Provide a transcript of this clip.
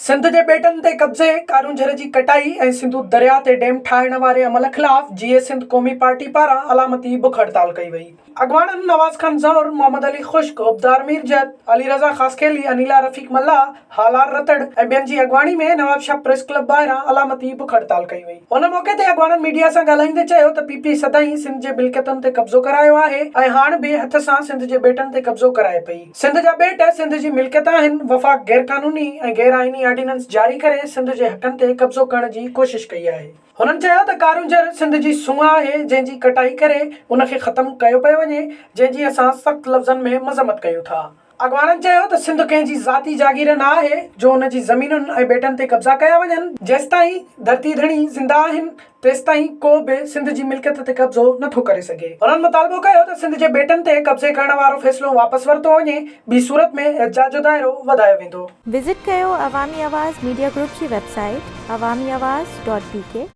سنڌ جي ٻيٽن تي قبضي، ڪارونجهر جي ڪٽائي ۽ سنڌو درياء تي ڊيم ٺاهڻ واري عمل خلاف جيئي سنڌ قومي پارٽي پاران علامتي بک هڙتال ڪئي وئي. اڳواڻن نواز خان زئور، محمد علي خشڪ، حبدار ميرجت، علي رضا خاصخيلي، انيلا رفيق ملاح، هالار رتڙ ۽ ٻين جي اڳواڻي ۾ نوابشاهه پريس ڪلب ٻاهران علامتي بک هڙتال ڪئي وئي. ان موقعي تي اڳواڻن ميڊيا سان ڳالهائيندي چيو ته پي پي سدائين سنڌ جي ملڪيتن تي قبضو ڪرايو آهي ۽ هاڻ به هٿ سان سنڌ جي ٻيٽن تي قبضو ڪرائي پئي. سنڌ جا ٻيٽ سنڌ جي ملڪيت آهن، وفاق غيرقانوني ۽ غير آئيني آرڊيننس جاري ڪري سنڌ جي حقن تي قبضو ڪرڻ جي ڪوشش ڪئي آهي. هنن چيو ته ڪارونجهر سنڌ جي سونهن آهي جنهن جي ڪٽائي ڪري ان کي ختم ڪيو پيو وڃي جنهن جي اسان سخت لفظن ۾ مذمت ڪيون ٿا. اڳواڻن چيو ته سنڌ ڪنهن جي ذاتي جاگير نه آهي جو ان جي زمينن ۽ ٻيٽن تي قبضا ڪيا وڃن، جيستائين ڌرتي ڌڻي زنده آهن تيستائين ڪو به سنڌ جي ملڪيت تي قبضو نه ٿو ڪري سگهي. هنن مطالبو ڪيو ته سنڌ جي ٻيٽن تي قبضي ڪرڻ وارو فيصلو واپس ورتو وڃي، ٻي صورت ۾ احتجاج جو دائرو وڌايو ويندو. وزٽ ڪيو عوامي آواز ميڊيا گروپ جي website Awami Awaz dot B K.